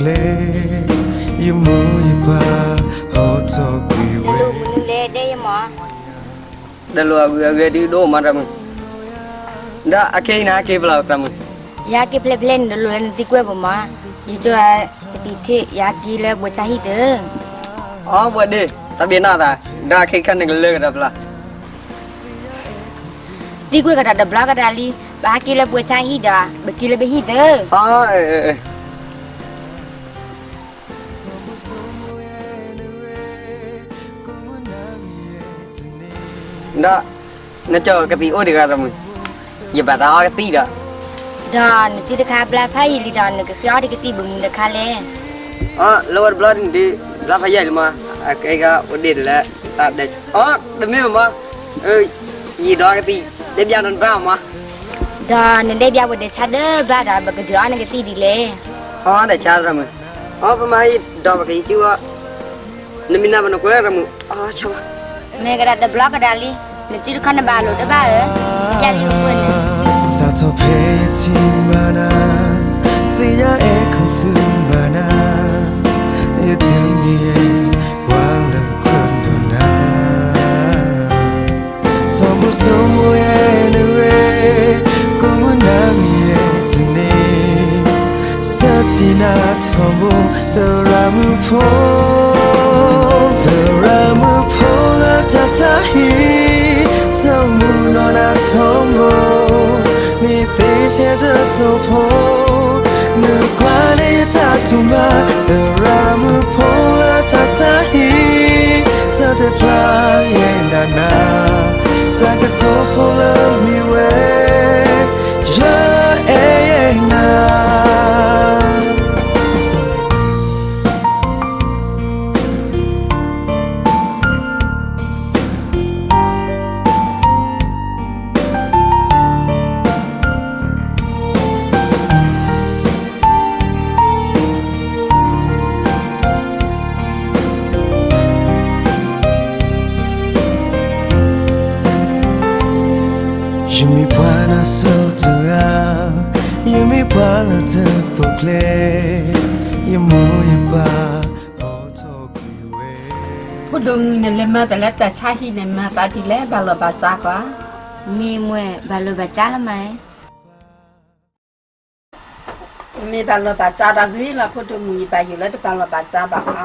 လဲၣ်, ယမိၢ်ယပၢ် ဟီထီၣ်ကွံာ်ဝဲ, တလိၣ်မနုၤလဲၣ်ဒဲယမီၤ, တလိၣ်အဂုၤအဂၤဒုးဒိၣ်မးတၢ်မုၢ်, ဒီးအခဲအံၤနဟဲက့ၤဖဲလဲၣ်တၢ်မုၢ်, ယဟဲက့ၤဖဲလဲၣ်ဖဲလဲၣ်န့ၣ် တလိၣ်လၢနသံကွၢ်ပမီၤ, ယကၠီကသံၣ်ထံၣ် ယဟဲက့ၤလၢပှဲၤဆါဟံၣ်တၢ်, အိ ပှၤဒ့ၣ် တၢ်ဘ့ၣ်နီၢ်သး, ဒီးခဲခါန့ၣ်ကလၢကဒီးဖဲလဲၣ် သံကွၢ်ကဒီးတဘျီကဒီးလံ, ပဟဲက့ၤလၢပှဲၤဆါဟံၣ်ဒီး ပက့ၤလၢပဟံၣ်တၢ်, ဒီး နကၠီကသံၣ်အိၣ်တဂၤတၢ်မုၢ်, ယဘၣ်တၢ်အီကသံၣ်ဒီး, ဒီးနစုတခါဘျါဖးယံာ်လံဒီး နကဃ့အီၣ်တကသံၣ်ဘၣ်မနုၤတခါလဲၣ်, လၢဝဲတဘျီန့ၣ်ဒုး ဘျါဖးယံာ်လံမး, အကဲကအိၣ်ဒ့ၣ်တလၢ, တၢ်ဒဲး, တမ့ၢ်မး, ယဒီးကသံၣ် ဒဲးဘျါနီတဘျါမး, ဒီးနဒဲးဘျါပှၤဒဲးဆါတဘျါဒီး ပကဒုးအီၣ်နကသံၣ်ဒ်လဲၣ်, အီဒဲးဆါတၢ်မုၢ်, အီပမၤဟံၣ်ဒီးပကဟံးစုအီၤ, နမ့ၢ်နၢ်ပနကွဲတၢ်မုၢ်, အီဆါဘၣ် မ့ၢ်ကဒီးတဘျီကဒီးလံ, နစုတခါနဘၣ်လိာ်တဘၣ်ဧၢ, ယပျဲလံပကွဲန့ၣ်, စးထီၣ်ဖဲယထံၣ်ဘၣ်နၤ, သ့ၣ်ညါအဲၣ်ခီသူဘၣ်နၤ, ယတမ့ၢ် ပှၤလၢအကြၢးဒိးနၤ, ထီဘိဆိမိၣ်ယဲၢ်နရဲ, ကိးမုၢ်နၤမံၤယဲၢ်တန့ၢ်, ဆၢထံၣ်နၤထီဘိ သရၣ်မုၣ်ဖိ, သရၣ်မုၣ်ဖိလၢတၢ်ဆါဟံၣ်, ဆိမိၣ်နီၢ်နၤထီဘိ, မ့ၢ်သ့ထဲတစိၢ်ဖိ, နကွၢ်န့ၢ်ယတၢ်တူၢ်ဘၣ်, သရၣ်မုၣ်ဖိလၢတၢ်ဆါဟံၣ်, စၢတဲာ်ဖျါယဲၢ်ဒၣ်နၤ, တၢ်ကတိၤဖိလၢမ့ၢ်ဝဲ, ယအဲၣ်နၤ ယမ့ၢ်ပှၤနၢ်စိၤတဂၤ, ယမ့ၢ်ပှၤလၢတပိာ်ကျဲ, ယမိၢ်ယပၢ် ဟီထီၣ်ကွံာ်ဝဲ, ဖိဒိၣ်မုၣ်န့ၣ် လဲၤမၤတၢ်လၢတၢ်ဆါဟံၣ်န့ၣ် မၤသးဒ်လဲၣ် ဘၣ်လီၢ်ဘၣ်စးဧါ, မ့ၢ်မွဲၢ် ဘၣ်လီၢ်ဘၣ်စးလီၤမး, မ့ၢ်ဘၣ်လီၢ်ဘၣ်စးဒီးဂ့ၤလီၤ ဖိဒိၣ်မုၣ် ယဘၣ်ယိၣ်လၢတဘၣ်လီၢ်ဘၣ်စးဘၣ်ဧါ,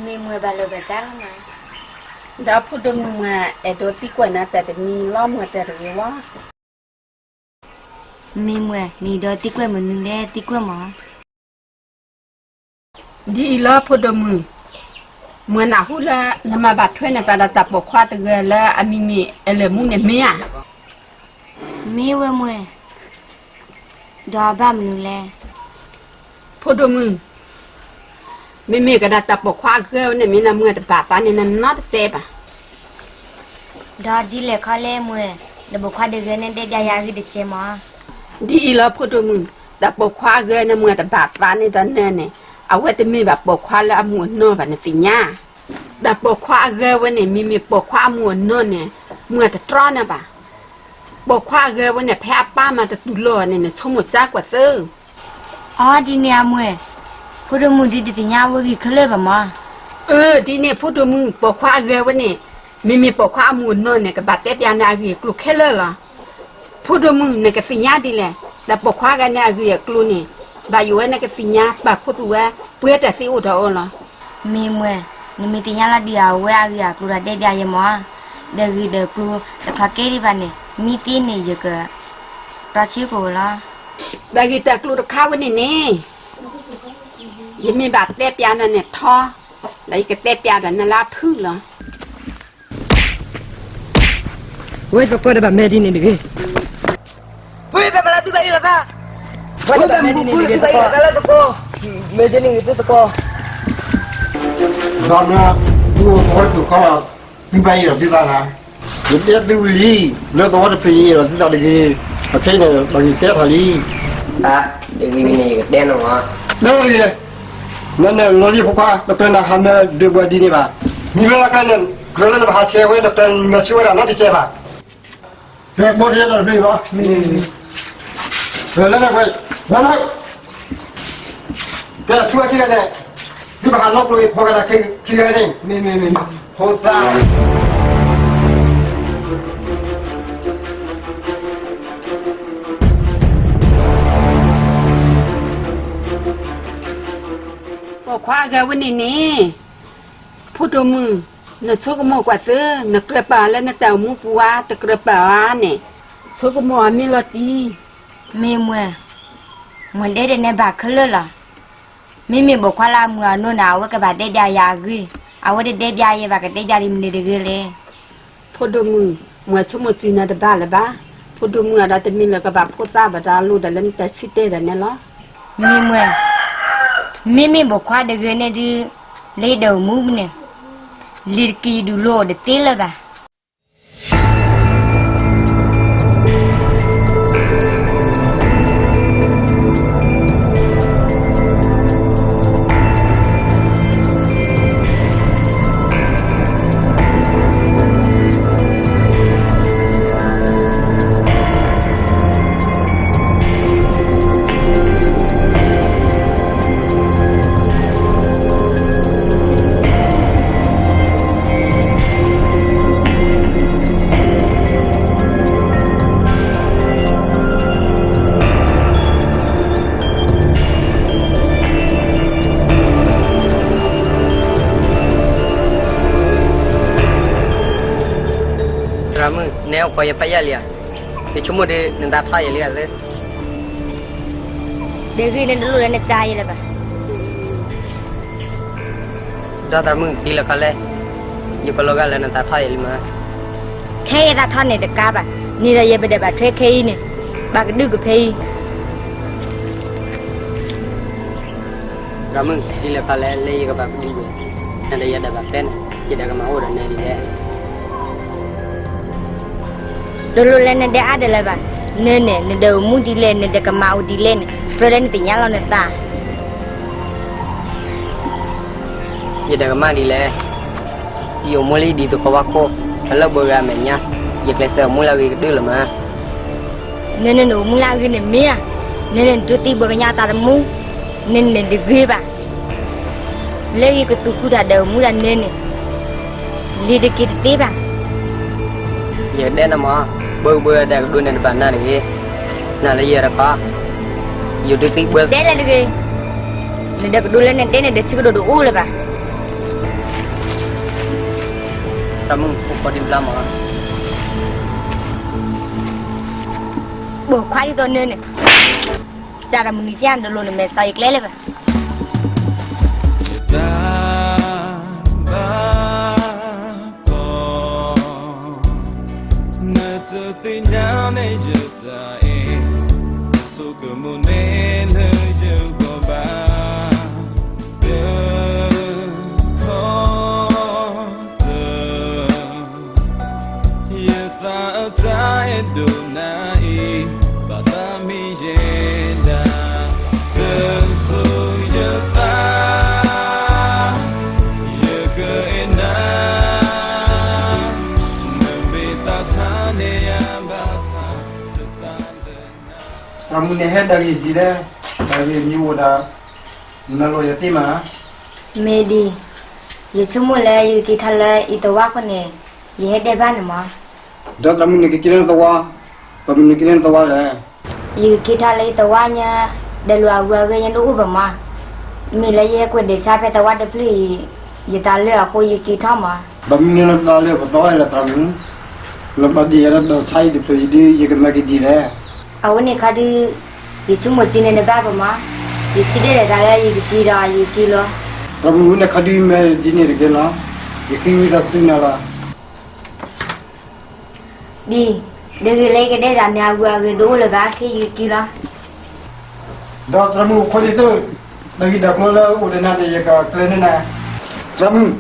မ့ၢ်မွဲၢ် ဘၣ်လီၢ်ဘၣ်စးလီၤမး, ဒီးဖိဒိၣ်မုၣ်မွဲၢ် အဲၣ်ဒိးသံကွၢ်နၤတၢ်တမံၤလီၤ မွဲၢ်တဲတဂ့ၤဝဲ မ့ၢ်မွဲၢ် နအဲၣ်ဒိးသံကွၢ်မနုၤလဲၣ် သံကွၢ်မး, ဒ်အံၤလီၤ ဖိဒိၣ်မုၣ်, မွဲၢ်နၢ်ဟူလၢ နမၤဘၣ်ထွဲန့ၢ်ပှၤဒီးတၢ်ပိာ်ခွါတဂၤလၢအမံၤမ့ၢ်အဲၣ်လၢာ်မူန့ၣ်မ့ၢ်ဧါ, မ့ၢ်ဝဲမွဲၢ်, ဒီးဘၣ်မနုၤလဲၣ် ဖိဒိၣ်မုၣ်, မ့မ့ၢ်ကဒီးတၢ်ပိာ်ခွါအဂၤဝဲန့ၣ် မ့ၢ်နမွဲၢ်တဘၣ်သးန့ၣ် နနီတစဲးဘၣ်, ဒီးဒ်လဲၣ်ခီလဲၣ်မွဲၢ်, တၢ်ပိာ်ခွါတဂၤန့ၣ် ဒဲးဘျါယၤအဂ့ၢ်တစဲးမး, ဒ်အံၤလီၤ ဖိဒိၣ်မုၣ်, တၢ်ပိာ်ခွါအဂၤန့ၣ် မွဲၢ်တဘၣ်သးန့ၣ်ဒီးနၢၤန့ၣ်, အဝဲတမ့ၢ်ဘၣ်ပိာ်ခွါလၢအမူးအနီၢ်ဘၣ် နသ့ၣ်ညါ တၢ်ပိာ်ခွါအဂၤဝဲန့ၣ် မ့မ့ၢ်ပိာ်ခွါအမူးအနီၢ်န့ၣ် မွဲၢ်တတြီန့ၢ်ဘၣ်, ပိာ်ခွါအဂၤဝဲန့ၣ် ဖဲအပၢ်မၤတတူၢ်လိာ်န့ၣ် နဆိကမိၣ်စၢ်ကွၢ်သ့, အီ ဒ်န့ၣ်အမွဲၢ်, ဖိဒိၣ်မုၣ်ဒ်တသ့ၣ်ညါဝဲဂ့ၢ်ခဲလၢာ်ဘၣ်မး, အၢ ဒ်န့ၣ် ဖိဒိၣ်မုၣ် ပိာ်ခွါအဂၤဝဲန့ၣ်, မ့မ့ၢ်ပိာ်ခွါအမူးအနီၢ်န့ၣ် ကဘၣ်တဲပျးနၤအဂ့ၢ်အကျိၤခဲလၢာ်လီၤ. ဖိဒိၣ်မုၣ် နကသ့ၣ်ညါဒ်လဲၣ်, တၢ်ပိာ်ခွါဂၤန့ၣ်အဂ့ၢ်အကျိၤန့ၣ်, ဘၣ်ယိၣ်ဝဲနကသ့ၣ်ညါ ပာ်ခူသူၣ်ဝဲ, ပှဲၤတၢ်သ့အိၣ်ဒီးအီၤလီၤ. မ့ၢ်မွဲၢ်, နမ့ၢ်သ့ၣ်ညါလီၤဒံးအဝဲအဂ့ၢ်အကျိၤဒီးတဲပျးယဲမး, ဒီးဂ့ၢ်ဒီးကျိၤ တခီကဲဒံးဘၣ်န့ၣ် မံသ့န့ၣ် ယကရီဆၢကိၣ်လီၤ. တၢ်ဂ့ၢ်တၢ်ကျိၤတခါဝဲန့ၣ်န့ၣ်, ယမ့ၢ်ဘၣ်တဲပျးနၤန့ၣ်ထီ, ဒီးယကတဲပျးဒီးနၤလၢအဖုၣ်လီၤ. ဝဲသကိးတဘၣ်မဲာ်ဒ်န့ၣ်တဂ့ၤ. ဝဲပှၤလၢသုဘၣ်အ့ၣ်လိာ်သး, ဝဲတဘၣ်မဲာ်ဒ်န့ၣ်တဂ့ၤသကိး, မဲာ်ဒ်န့ၣ်ဂ့ၤသုသကိး, ဒီးနသုအိၣ်သဝီတဖျၢၣ်ခီလီၤ, သုဘၣ်အ့ၣ်လိာ်သုသးလၢ, ယတဲသုဝံၤလံ, လၢသဝီတဖျၢၣ်ယအ့ၣ်လိာ်သုသးတဂ့ၤ, အခဲအံၤန့ၣ် ပှၤဂ့ၤတဲထီၣ်လံ. တၢ်, တဂ့ၤန့ၣ် ယကတဲနၤမး, တဲလံ, နန့ၣ်လီၤလံဖိခွါ, တကြၢးနၤဟးမၢဒုးပှၤဒ်န့ၣ်ဘၣ်, မံၤလၢလၢကျဲန့ၣ် ကြၢးလၢနဘၣ်ဟးဆှဲးဝဲ တကြၢးနမၤဆှဲးဝဲဒၣ်နီတစဲးဘၣ်. ဖဲဘီတယဲတၢ်တဖျၢၣ်အံၤလီၤ, လၢလၢကွဲး, လၢလၢ ကဲထူဝဲခံဂၤန့ၣ်, သုဘၣ်ဟးလီၤကျိၤအံၤ ဖီကဒါခံဂၤန့ၣ်, ဖိသၣ် ပိာ်ခွါအဂၤဝဲန့ၣ်န့ၣ်, ဖိဒိၣ်မုၣ်, နဆိကမိၣ်ကွၢ်သ့, နကြၢးပာ်အီၤလၢနတၢ်အိၣ်မူပူၤဧါ, တကြၢးပာ်အီၤဧါန့ၣ်, ဆိကမိၣ်အီၤမ့ၢ်လီၤတံၢ်. မ့ၢ်မွဲၢ်, မွဲၢ်ဒဲဒဲးန့ၣ်ဘၣ်ခဲလၢာ်လီၤ. မ့မ့ၢ်ပိာ်ခွါလၢအမုာ်အနီၢ်န့ၣ် အဝဲကဘၣ်တဲဘၣ်ယၤအဂ့ၢ်, အဝဲတတဲဘၣ်ယဲဘၣ် ကတဲဘၣ်ဒ်မနုၤတဂ့ၤလဲၣ်. ဖိဒိၣ်မုၣ်, မွဲၢ်ဆိကမိၣ်စံးနၤတဘၣ်လၢၤဘၣ်. ဖိဒိၣ်မုၣ်အဒီးတမ့ၢ်လၢကဘၣ်ဖိသၣ်ဘၣ်ဒီး အလိၣ်ဒၣ်လၢနတၢ်ဆၢတဲာ်ဒၣ်န့ၣ်လီၤ. မ့ၢ်မွဲၢ်, မ့မ့ၢ်ပိာ်ခွါတဂ့ၤန့ၣ်ဒုး, လၢယဒၢးမူန့ၣ်, လံာ်တက့ၢ်ဒုးလိၣ်တသ့လၢၤဘၣ်. သရၣ်မုၣ်, နဲအိၣ်ခိးယပၢ်ယၢ်လံဧါ. ယဆိကမိၣ်ဒီး နသးထီၣ်ယံာ်လံဧါသ့. ဒဲဂ့ၤန့ၣ်တလိၣ်လၢနကါယဲလၢၤဘၣ်. ဒီးသရၣ်မုၣ်ဒ်လဲၣ်ခီလဲၣ်, ယကလီၤဂာ်လၢနသးထီၣ်ယံာ်လံမး. ခဲအံၤသးထီၣ်န့ၣ်တကါဘၣ်, န့ၣ်ဒီးယပဒဲးဘၣ်ထွဲခဲအံၤန့ၣ်, ဘၣ်ကဒုၣ်ကဖဲအံၤ. သရၣ်မုၣ်ဒ်လဲၣ်ခီလဲၣ် လၢယကဘၣ်ကဒုၣ်ယဲ, နဒီးယဒဲးဘၣ်ထွဲန့ၣ် ယဒဲးကမၤအိၣ်ဒီးနၤဒ်လဲၣ်. တလိၣ်လၢနဒဲးအါဒၣ်လၢၤဘၣ်, နန့ၣ် နဒဲးအိၣ်မူဒ်လဲၣ် နဒဲးကမၤအိၣ်ဒ်လဲၣ်န့ၣ် ကြၢးလၢနသ့ၣ်ညါလီၤနသး. ယဒဲးကမၣ်ဒ်လဲၣ်, ယအိၣ်မူလၢယဒ်သိးကီဝါခိၣ်, အလၢပှဲၤဂၤအမဲာ်ညါ, ယကျဲးစၢးအိၣ်မူလၢအဂ့ၤကတၢၢ်လၢၤမး. နန့ၣ်နအိၣ်မူလၢအဂ့ၤန့ၣ်မ့ၢ်ဧါ, နန့ၣ်နဒုးသံဘၣ်ကညီအသးသမူ, နန့ၣ်နတဂ့ၤဘၣ်. လၢယကသူၣ်ခုသးဒီးအိၣ်မူဒၣ်နဲန့ၣ်, လံၤတက့ၤတသ့ဘၣ်. ယကတဲနၤမး, ဘၢကဘၢဒီးကဒိးန့ၢ်တဘၣ်နၤတဂ့ၤ, နၤလၢယဲတခီ, ယဒုးသံဘၢ တဲလၢတဂ့ၤ, နဒီးကဒိးလၢနတဲန့ၣ်ဒီးဆံးကဒိၣ်တအိၣ်လၢၤဘၣ်. တၢ်မုၢ်အိၣ်ခိးဒံးဘျါမး, ပိာ်ခွါဒ်သိးနၤန့ၣ်, ကၢ်တၢ်မုၢ်နံၤဆံးနတလိၣ်နမဲာ်စီၤယကျဲလၢၤဘၣ်. ယတၢ်ဘၣ်ကီ, နတသ့ၣ်ညါန့ၢ်ယတၢ်အ့ၣ်, ဆိကမိၣ်န့ၢ်လၢယဂီၢ်ဘၣ်, တခီ ယသးအတၢ်အဲၣ်ဒိးနၤအံၤ, ဘၣ်သးမံယဲဒၣ်, တစိၤယသး, ယကအ့ၣ်နၤ, နမ့ၢ်သးဆါန့ၢ်ယၤဘၣ်ဆၣ်, တသးလၢ သရၣ်မုၣ်န့ၣ်ဟဲဒၣ်ဂ့ၤဒ်လဲၣ်, ဒၣ်ဂ့ၤမံၤအိၣ်ဒၣ်, နမၤလိာ်ယသ့မး. မ့ၢ်ဒ်, ယဆိကမိၣ်လၢယကက့ၤထီၣ်လၢယသဝီအဃိန့ၣ်, ယဟဲဒဲးဘၣ်န့ၣ်မး. ဒီးသရၣ်မုၣ်န့ၣ်ကက့ၤလၢနသဝီ, ပမုၢ်နက့ၤလၢနသဝီလဲၣ်. ယကက့ၤထီၣ်လၢယသဝီညါ, ဒီးလၢအဂုၤအဂၤယဲဒိၣ်အိၣ်ဘၣ်မး, မ့ၢ်လၢယဟဲကွဲးဒဲးဆါဖဲသဝီတဖျၢၣ်အံၤ, ယသးလၢအဃိယက့ၤထီၣ်မး. ဘၣ်မနုၤနသးလၢပသဝီလဲၣ်သရၣ်မုၣ်, နဘၣ်ဒံးယၤဒီးဆါအံၤတဖျၢၣ်အံၤဒီး ယကမၤက့ၤဒ်လဲၣ်. အဝဲန့ၣ်ခါဒုး, ယဆိကမိၣ်က့ၤန့ၢ်နဘၣ်ပမး, ယထံၣ်ဒဲးဒၣ်တၢ်လၢယကက့ၤဒီးယက့ၤလီၤ. သရၣ်မုၣ်ဝဲန့ၣ်ခါဒုးမ့ၢ်ဒ်န့ၣ်တက့ၢ်နီၤ, ယဃ့ဝံသးစူၤနၤလီၤ. ဒ်, ဒ်ဂ့ၤလၢယကဒဲးဒၣ်န့ၣ်အဂုၤအဂၤတအိၣ်လၢၤဘၣ် ခဲယက့ၤလီၤ. ဒီးသရၣ်မုၣ်အိၣ်ခိးဒ်သိး, တၢ်ဂ့ၢ်တၢ်ကျိၤလၢအိၣ်ဒီးနၤန့ၣ် ယကကျဲၤန့ၢ်နၤ. သရၣ်မုၣ်,